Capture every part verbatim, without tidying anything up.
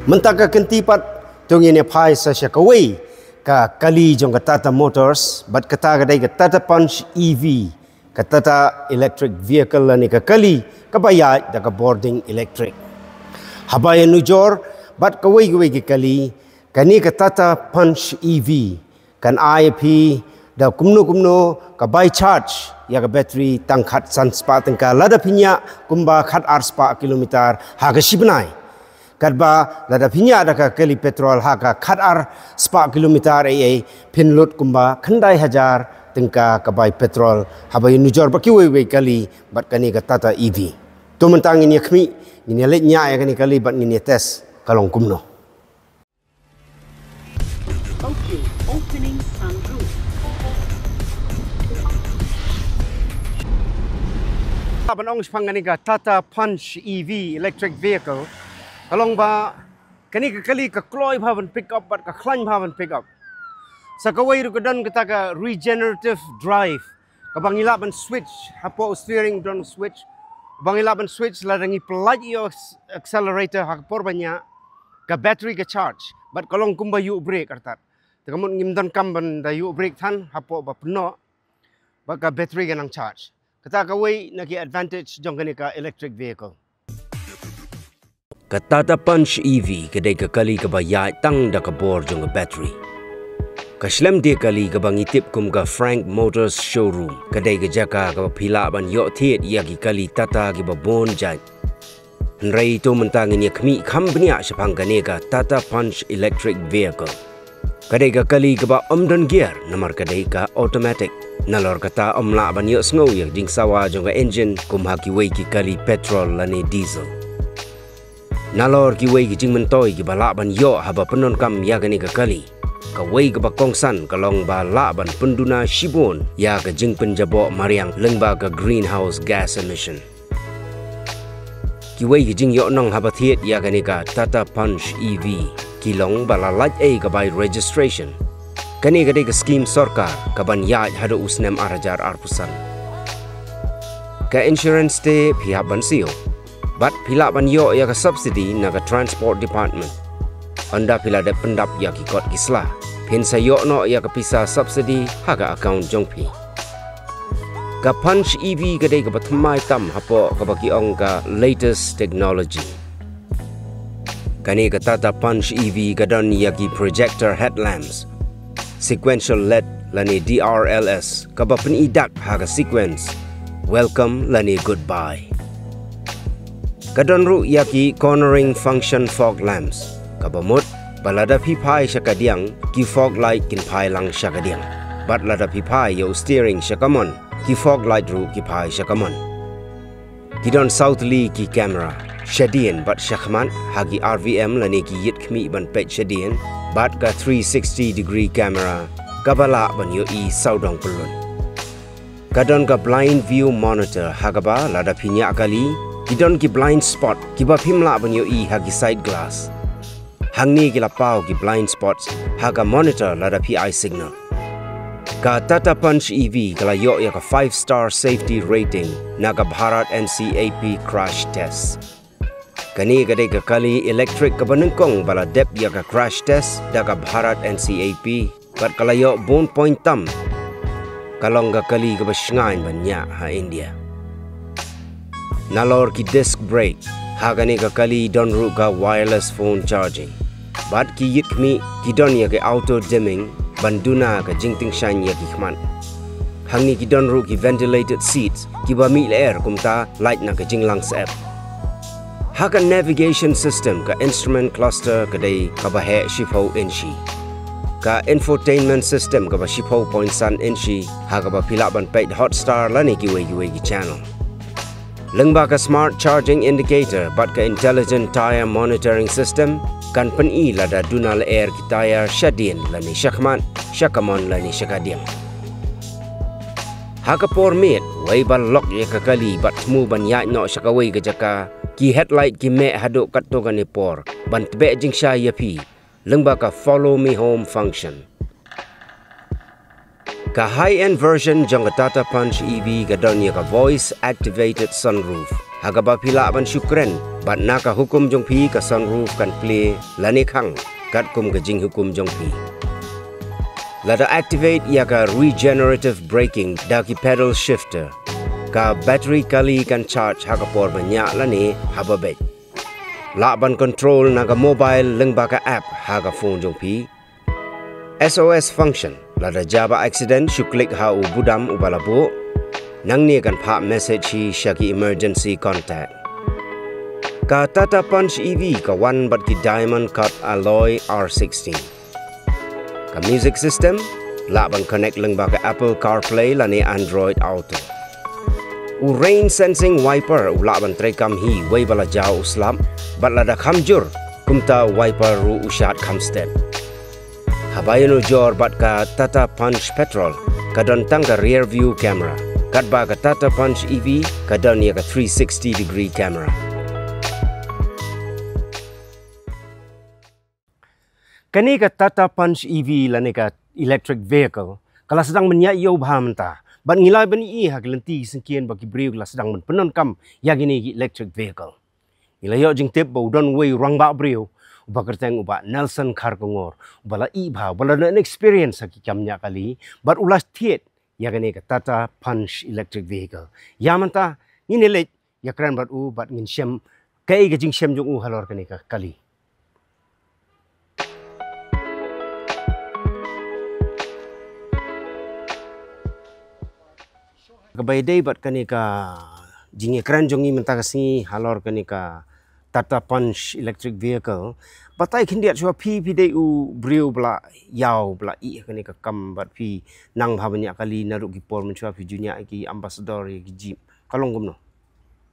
Mynta ka kynti pat, to ngin ïa phai sa sha kawei ka kali jong ka Tata Motors, bad kata ka dei ka Tata Punch E V, ka Tata electric vehicle lane ka kali kaba ïaid da ka bording electric. Haba ïanujor bad kawei kawei ka kali, kane ka Tata Punch E V kan ai ïa phi da kumno kumno ka bai charge ïa ka battery tang khatsan spah tyngka lada phi ñiah kumba khatar spah kilometer ha ka shi bnai. Katba lada phi ñiah da ka kali petrol ha ka khatar spah kilometer ei ei, phin lut kumba khyndai hajar tyngka ka bai petrol, haba ïanujor bad kiwei wei kali bad kane ka Tata E V. To mynta ngin ïa khmih, ngin ïa leit ñiah ïa kane ka kali bad ngin ïa test ka long kumno. Okay, opening sunroof. Ban ong shaphang kane ka Tata Punch E V electric vehicle, ka long ba kane ka kali ka kloi bha ban pick up bad ka khlaiñ bha ban pick up. Sa kawei ruh ka don kata ka regenerative drive, kaba ngi lah ban switch, hapoh u steering don switch, ba ngi lah ban switch lada ngi pyllait ïa u accelerator ha ka por ba ñiah, ka battery ka charge, bad ka long kumba ïuh brake artat. Te ka mut ngim donkam ban da ïuh brake than hapoh ba pynnoh, bad ka battery ka nang charge. Kata kawei na ki advantage jong kane ka electric vehicle. Ka Tata Punch E V ka dei ka kali kaba ïaid tang da ka bor jong ka battery. Ka shlem de kali kaba ngi tip kum ka Frank Motors Showroom ka dei ka jaka kaba phi lah ban ïoh thied ïa ki kali Tata kiba bun jait. Hynrei to mynta ngin ïa khmih kham bniah shaphang kane ka Tata Punch electric vehicle. Ka dei ka kali kaba ym don gear namar ka dei ka automatic. Nalor kata ym lah ban ïohsngew ïa ka jingsawa jong ka engine kum ha kiwei ki kali petrol lane diesel. Nalor kiwei ki jingmyntoi kiba lah ban ïoh haba pyndonkam ïa kane ka kali. Kawei kaba kongsan ka long ba lah ban pynduna shibun ïa ka jingpynjaboh mariang lyngba ka greenhouse gas emission. Kiwei ki jingïohnong haba thied ïa kane ka Tata Punch E V ki long ba la lait ei ka bai registration. Kane ka dei ka skim sorkar kaban ïaid haduh u snem ar hajar arphew san. Ka insurance te phi hap ban siew. Bad phi lah ban ïoh ïa ka subsidy na ka Transport Department. Ynda phi la dep pyndap ïa ki kot ki sla, phin sa ïoh noh ïa ka pisa subsidy ha ka account jong phi. Ka Punch E V ka dei kaba thymmai tam hapoh kaba ki ong ka latest technology. Kane ka Tata Punch E V ka don ïa ki projector headlamps, sequential led lane D R L S kaba pyni dak ha ka sequence welcome lane goodbye. Ka don ruh ïa ki cornering function fog lamps, kaba mut ba lada phi phai sha kadiang, ki fog light kin phai lang sha kadiang. Bad lada phi phai ïa u steering sha kamon, ki fog light ruh ki phai sha kamon. Ki don saw tylli ki camera, shadien bad shakhmat ha ki R V M lane ki ïit khmih ban peit shadien, bad ka three sixty degree camera kaba lah ban ïohi sawdong pyllun. Ka don ka blind view monitor ha kaba lada phi ñiah kali, ki don ki blind spot kiba phim lah ban ïohi ha ki side glass. Hangne ki la paw ki blind spots ha ka monitor lada phi ai signal. Ka Tata Punch E V ka la ïoh ïa ka five star safety rating na ka Bharat N C A P crash test. Kane ka dei ka kali electric kaba nyngkong ba la dep ïa ka crash test da ka Bharat N C A P, bad ka la ïoh bun point tam. Ka long ka kali kaba shngaiñ ban ñiah ha India. Nalor ki disc brake, ha kane ka kali don ruh ka wireless phone charging. Bad ki ïit khmih ki don ïa ka auto dimming ban duna ka jingtyngshaiñ ïa ki khmat. Hangne ki don ruh ki ventilated seats kiba mih lyer kumta lait na ka jinglang syep. Ha ka navigation system, ka instrument cluster ka dei kaba heh shiphew inshi. Ka infotainment system kaba shiphew point san inshi, ha kaba phi lah ban peit Hotstar lane kiwei kiwei ki channel. Lyngba ka smart charging indicator bad ka intelligent tire monitoring system, kan pyni lada duna lyer ki tire shadien lane shakhmat, sha kamon lane sha kadiang. Ha ka por miet, wei ba lok ïa ka kali bad thmu ban ïaid noh sha kawei ka jaka, ki headlight ki meh haduh katto katne por ban tbeh jingshai ïa phi lyngba ka Follow Me Home function. Ka high-end version jong ka Tata Punch E V ka don ïa ka voice activated sunroof. ha kaba phi lah ban shu kren bad na ka hukum jong phi ka sunroof kan plie lane khang katkum ka jinghukum jong phi. Lada activate ïa ka regenerative braking da ki pedal shifter, ka battery kali kan charge ha ka por ba ñiah lane haba beit. Lah ban control na ka mobile lyngba ka app ha ka phone jong phi. S O S function, lada jia ba accident shu click ha u budam uba la buh. Nangne kan phah message hi sha ki emergency contact. Ka Tata Punch E V ka wan bad ki diamond cut alloy R sixteen. Ka music system lah ban connect lyngba ka Apple CarPlay lane Android Auto. U rain sensing wiper u lah ban treikam hi wei ba la jia u slap, bad lada kham jur, kumta u wiper ruh u shad kham step. Haba ïanujor bad ka Tata Punch Petrol, ka don tang ka rear view camera. Katba ka Tata Punch E V ka don ïa ka three sixty degree camera. Kane ka Tata Punch E V lane ka electric vehicle ka la sdang ban ïaid ïew bha mynta. Bad ngi la ban ïohi ha ki lynti ki syngkien ba ki briew ki la sdang ban pyndonkam ïa kine ki electric vehicle. Ngi la ïoh jingtip ba u don uwei u rangbah briew uba kyrteng u Bah Nelson Kharkongor, uba la ïoh bha, uba la don experience ha ki kam ñiah kali, bad u la thied ïa kane ka Tata Punch electric vehicle. Ïa mynta ngin ïa leit ïakren bad u bad ngin shem kaei ka jingshem jong u halor kane ka kali. Kaba ïadei bad kane ka jingïakren jong ngi mynta ka sngi halor kane ka Tata Punch electric vehicle. Batai khyndiat shuwa, phi phi dei u briew ba la ïaw ba la ïeh kane ka kam bad phi nang bha ban ñiah kali naduh ki por mynshuwa, phi ju ñiah ki ambassador ïa ki jeep. Ka long kumno?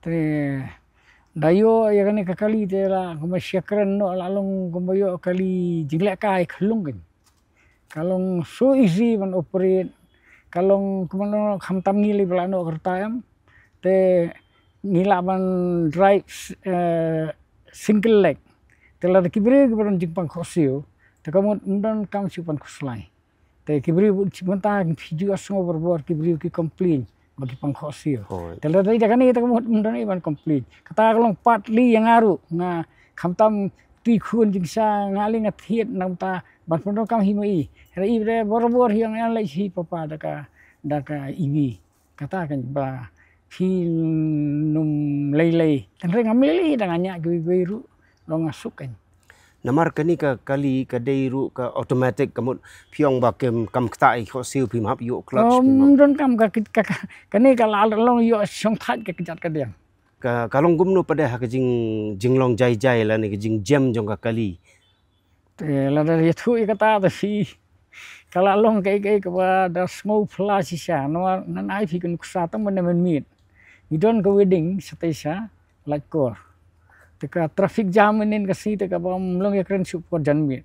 Te da ïoh ïa kane ka kali te la kumba shu ïakren noh la long kumba ïoh kali jinglehkai khlung kan. Ka long so easy ban operate. Ka long kumno, khamtam ngi lei ba la noh ka rta em. Te ngi lah ban drive, eh, single leg. Te lada ki briew kiba don jingpang khohsiew, te ka mut ym don kam shu pang khuslai. Te ki briew bun chi mynta phi ju ïohsngew barabor ki briew ki complain ba ki pang khohsiew. Hooid. Te lada ïa kane te ka mut ym don ei ban complain. Kata ka long partly ïa nga ruh, nga khamtam tu i khun jingshisha nga lei nga thied namar ban pyndonkam hi ma i. Hynrei i ba dei barabor hi ong ïa lei hi papa da ka, da ka E V. Kata kan ba phi num lei lei. Hynrei ngam lei lei da nga ñiah kiwei kiwei ruh long nga suk kan. Namar kane ka kali ka dei ruh ka automatic, ka mut phi ong ba kem kam ktah i khohsiew phim hap ïoh clutch, phim hap. Ym don kam ka, ka, ka, kane ka la long ïoh shong thait ka kjat ka diang. Ka, ka long kumno pat de ha ka jing, jinglong jai jai lane ka jingjem jong ka kali? Te lada ïathuh ïa kata te phi, ka la long kaei kaei kaba da sngew phylla shisha, namar ngan ai phi ka nuksa tang ban ym miet. Ngi don ka wedding shatei sha Laitkor. Te ka traffic jam mynnin ka sngi te kaba ym long ïakren shuh por janmiet.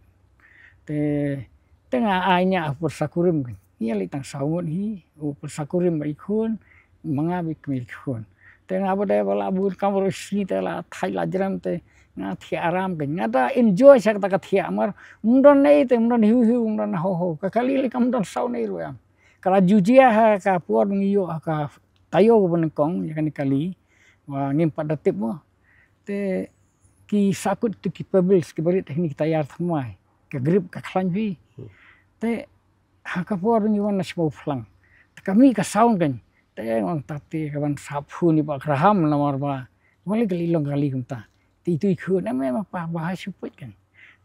Te, te nga ai ñiah ha u pyrsa kurim kan. Ngi ïaleit tang saw ngut hi, u pyrsa kurim bad i khun, ma nga bad i kmie i khun. Te nga ba dei ba la bun kam ruh sngi te la thait la jrem te nga thiah aram kan. Nga da enjoy sha kata ka thiah mar. Ym don ei te ym don hiu hiu ym don ho ho. Ka kali lei kam don saw nei ruh em. Ka la ju jia ha ka por ngi ïoh ha ka taïew kaba nyngkong ïa kane kali. Wa ngim pat da tip mo. Te ki sahkut tu ki pebbles kiba rit ha kine ki taïar thymmai. Ka grip ka khlaiñ phi. Te ha ka por ngi wan na sbow phlang. Te ka mih ka sound kan. Te nga ong tate ka ban sap phone i Bah Graham namar ba. Wan lei ka lei long kali kumta. Te itu i khun em em pa ba ha shu peit kan.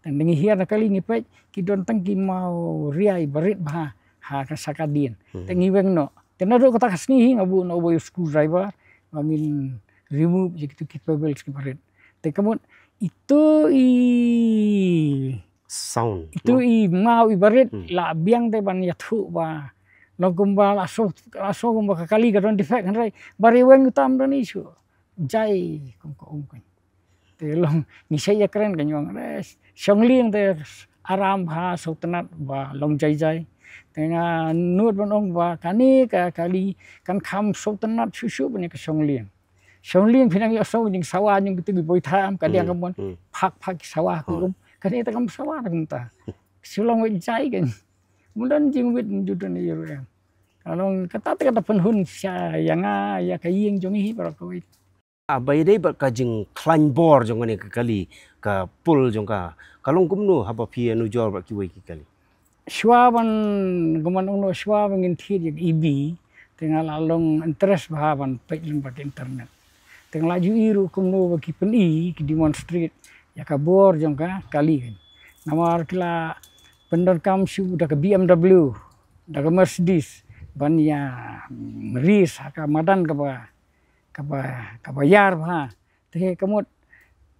Te ngi hiar na kali ngi peit ki don tang ki maw riai ba rit bha ha ka saka dien. Te ngi weng noh. Te naduh kata ka sngi hi nga buh noh uwei u screwdriver ba ngin remove ïa kitu ki pebbles kiba rit. Te ka mut itu i sound, itu i maw iba rit la biang te ban ïathuh ba long kumba la so, la so kumba ka kali ka don defect hynrei ba ri weng utam don issue. Jai kum ka um kan. Te long ngi sa ïakren ka ñiong re shong lieng te aram bha sawtnat ba long jai jai. Te nga nud ban ong ba kane ka kali kan kham sawtnat shuh shuh ban ïa ka shong lieng. Shong lieng phi nang ïoh song jingsawa jong kitu ki boi tham ka diang ka mon phak phak ki sawa ki um. Kane te kam sawa te kumta. Shu long wei jai kan. Ym don jingwit ym ju don ïa ruh em. Ka long kata te kata pynhun sha ïa nga ïa ka ïing jong ngi hi baroh kawei. Haba ïadei bad ka jingkhlaiñ bor jong kane ka kali, ka pul jong ka, ka long kumno haba phi ïanujor bad kiwei ki kali? Shuwa ban, kumno ong, shuwa ban ngin thied ïa ka E B, te nga la long interest bha ban peit lyngba ka internet. Te nga la ju ïohi ruh kumno ba ki pyni, ki demonstrate ïa ka bor jong ka kali kan. Namar ki la pyndonkam shuh da ka B M W, da ka Mercedes, ban ïa, mm, race ha ka madan kaba, kaba, kaba ïar bha. Te ka mut,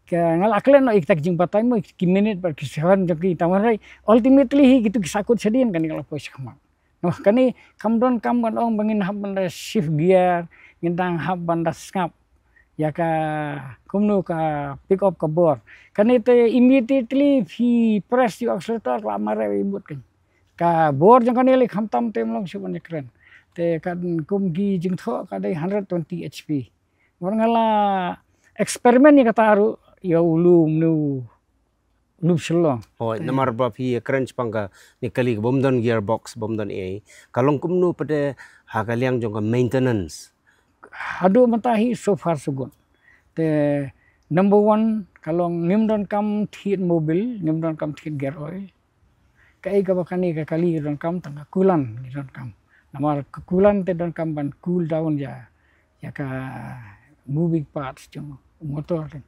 ka nga la klet noh ïa kita ki jingbatai mo, ki minit bad ki second jong ki, tang ban rei. Ultimately hi kito ki sahkut shadien kane ka la poi shakhmat. Noh, kane kam donkam ban ong ba ngin hap ban da shift gear, ngin dang hap ban da sngap ïa ka, kumno ka pick up ka bor. Kane te immediately phi press ïa u accelerator, ka la mareh ïa i mut kan. Ka bor jong kane lei khamtam te ym long shuh ban ïakren. Te kan kum ki jingthoh ka dei hundred twenty H P. Bad nga la experiment ïa kata ruh ïa u lum, u lum Shillong. Hooid, namar ba phi ïakren shaphang kane ka kali ka bym don gearbox, bym don ei ei. Ka long kumno pat ha ka liang jong ka maintenance? Haduh mynta hi so far so good. Te number one, ka long ngim donkam thied mobil, ngim donkam thied gear oil. Kaei kaba kane ka kali ka donkam, tang ka coolant ka donkam. Namar ka coolant te donkam ban cool down ïa, ïa ka moving parts jong u motor kan.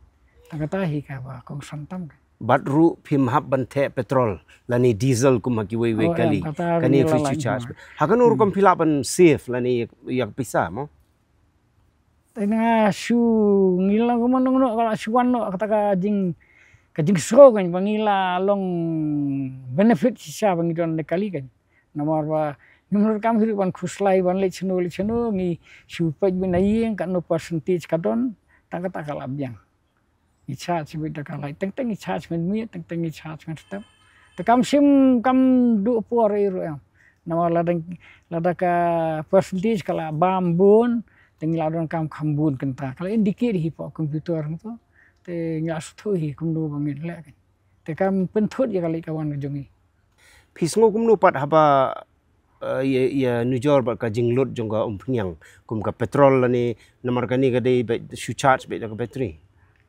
Tang kata hi kaba kongsan tam kan. Bad ruh phim hap ban theh petrol lane diesel kum ha kiwei wei kali. Oh, em, kata ruh kane ngi la free laiñ charge. Ha kano rukom phi lah ban save lane ïa, ïa ka pisa mo? Te nga shu ngi la kumno nong noh, ka la shu wan noh kata ka jing, ka jingsngew kan, ba ngi la long benefit shisha ba ngi don da kali kan. Namar ba ngim donkam hi ruh ban khuslai ban leit shano leit shano, ngi shu peit beit na ïing katno percentage ka don, tang kata ka la biang. Ngi charge beit da ka light, teng teng ngi charge mynmiet, teng teng ngi charge mynstep. Te kam shym, kam duh por ei ruh em. Namar lada, lada ka percentage ka la bam bun, te ngi la donkam kham bun kynta. Ka la indicate hi hapoh computer hangto. Te ngi la sngewthuh hi kumno ba ngin leh kan. Te kam pynthut ïa ka leit ka wan ka jong ngi. Phi sngew kumno pat haba, eh, ïa, ïanujor bad ka jinglut jong ka umphniang kum ka petrol lane, namar kane ka dei ba shu charge beit da ka battery?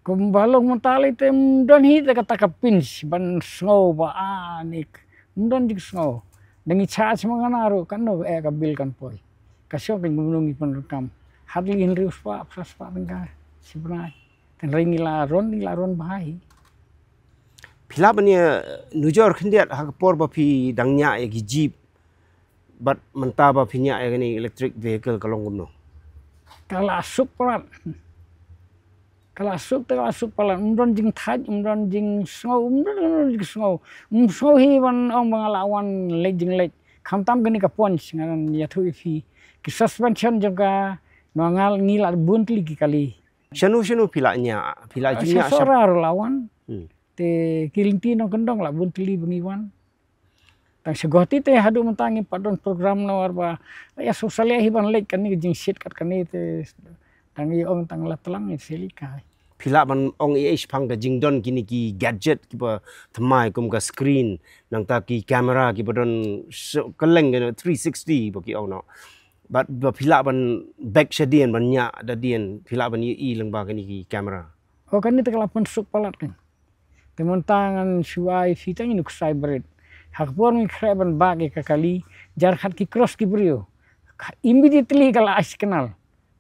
Kumba long mynta lei te ym don hi te kata ka pinch ban sngew ba, ah, nik. Ym don jingsngew. Da ngi charge ma nga na ruh katno eh ka bill kan poi. Ka shong kan kumno ngi pyndonkam. Hardly hynriew spah, phra spah tyngka shi bnai. Hynrei ngi la run, ngi la run bha hi. Phi lah ban ïanujor khyndiat ha ka por ba phi dang ñiah ïa ki jeep bad mynta ba phi ñiah ïa kane electric vehicle, ka long kumno? Ka la suk palat. Ka la suk te ka la suk palat. Ym don jingthait, ym don jingsngew, ym don, ym don jingsngew. Ym sngew hi ban ong ba nga la wan leit jingleit. Khamtam kane ka Punch ngan ïathuh ïa phi. Ki suspension jong ka, nongwei ngi la bun tylli ki kali. Shano shano phi la ñiah, phi la ju ñiah shano shano ruh la wan. Hmm. Te ki lynti nongkyndong la bun tylli ba ngi wan. Tang sha Guwahati te haduh mynta ngim pat don program namar ba ïa sngewsih hi ban leit kane ka jingshit kat kane te tang ïa ong tang la tlang ïa seli kai. Phi lah ban ong ïa shaphang ka jingdon kine ki gadget kiba thymmai kum ka screen, nangta ki camera kiba don kylleng kane three sixty ba ki ong noh. Bad ba phi lah ban back shadien ban ñiah da dien, phi lah ban ïohi lyngba kine ki camera. Oh, kane te ka la pynsuk palat kan. Te mynta ngan shu ai phi tang ïa u ksai bret. Ha ka por ngi khreh ban bak ïa ka kali, jar khat ki cross ki briew. Immediately ka la ai signal.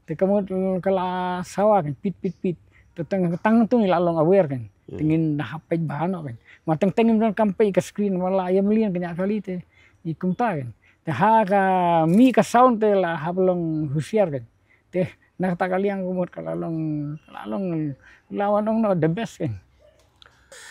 Te ka mut ka la sawa kan pit pit pit. Te tang tang tu ngi la long aware kan. Te ngin da hap peit bha noh kan. Ma teng teng ngim donkam peit ka screen, ma la ïa mlien ka ñiah kali te. Ngi kumta kan. Te ha ka mih ka sound te la hap long husiar kan. Te na kata ka liang ka mut ka la long, ka la long, la wan ong noh the best kan.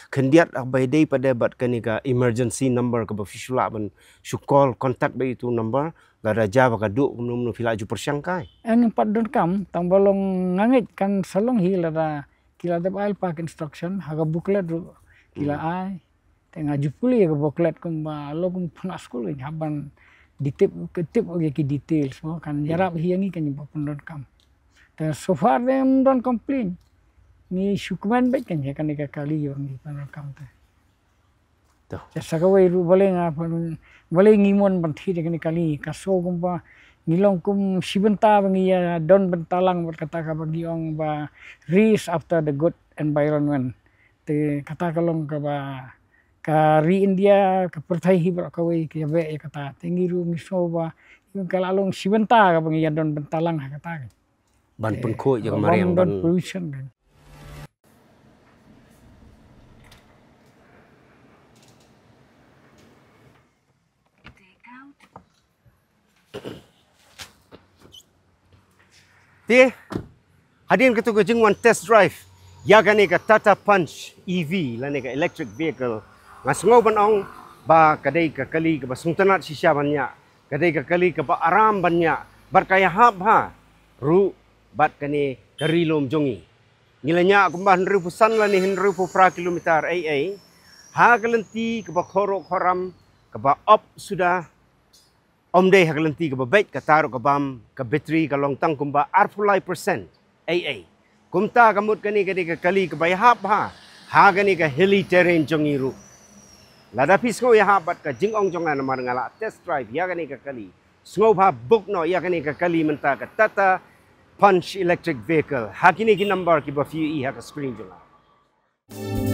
Khyndiat haba ïadei pat de bad kane ka emergency number kaba phi shu lah ban shu call, contact bad ïa utu u number, lada jia ba ka duh kumno kumno phi lah ju pyrshang kai? Ngim pat donkam, tang ba long nga ngeit kan sa long hi lada ki la dep ai lypa ka instruction ha ka booklet ruh ki la ai. Te nga ju pule ïa ka booklet kumba long kum pynah skul, nga hap ban dei tip, tip ïa ki details mo, kan ïarap hi ïa ngi kan ïa ba pyndonkam. Te so far te ym don complain. Ngi shu kmen beit kan ïa kane ka kali ba ngi pyndonkam te. To. Te sa kawei ruh balei nga pyn, balei ngi mon ban thied ïa kane ka kali, ka show kumba Ngi long kum shi bynta ba ngi ïa don bynta lang bad kata kaba ngi ong ba race after the good environment. Te kata ka long kaba ka ri India, ka pyrthei hi baroh kawei ka ïabeh ïa kata. Te ngi ruh ngi sngew ba ka la long shi bynta kaba ngi ïa don bynta lang ha kata. Ban pynkhuid ïa ka mariang ban pollution kan. Te hadien katu ka jingwan test drive ïa kane ka Tata Punch E V lane ka electric vehicle, nga sngew ban ong ba ka dei ka kali kaba sngewtynnat shisha ban ïa, ka dei ka kali kaba aram ban ïa bad ka ïahap bha ruh bad kane ka ri lum jong ngi. Ngi la ïa kumba hynriewphew san lane hynriewphew phra kilometer ei ei ha ka lynti kaba khoro khoram kaba op suda. Ym dei ha ka lynti kaba beit, kata ruh ka bam ka battery ka long tang kumba arphew lai percent ei ei. Kumta ka mut kane ka dei ka kali kaba ïahap bha ha kane ka hilly terrain jong ngi ruh. Lada phi sngew ïahap bad ka jingong jong nga namar nga la test drive ïa kane ka kali, sngewbha book noh ïa kane ka kali mynta ka Tata Punch electric vehicle ha kine ki number kiba phi ïohi ha ka screen jong nga.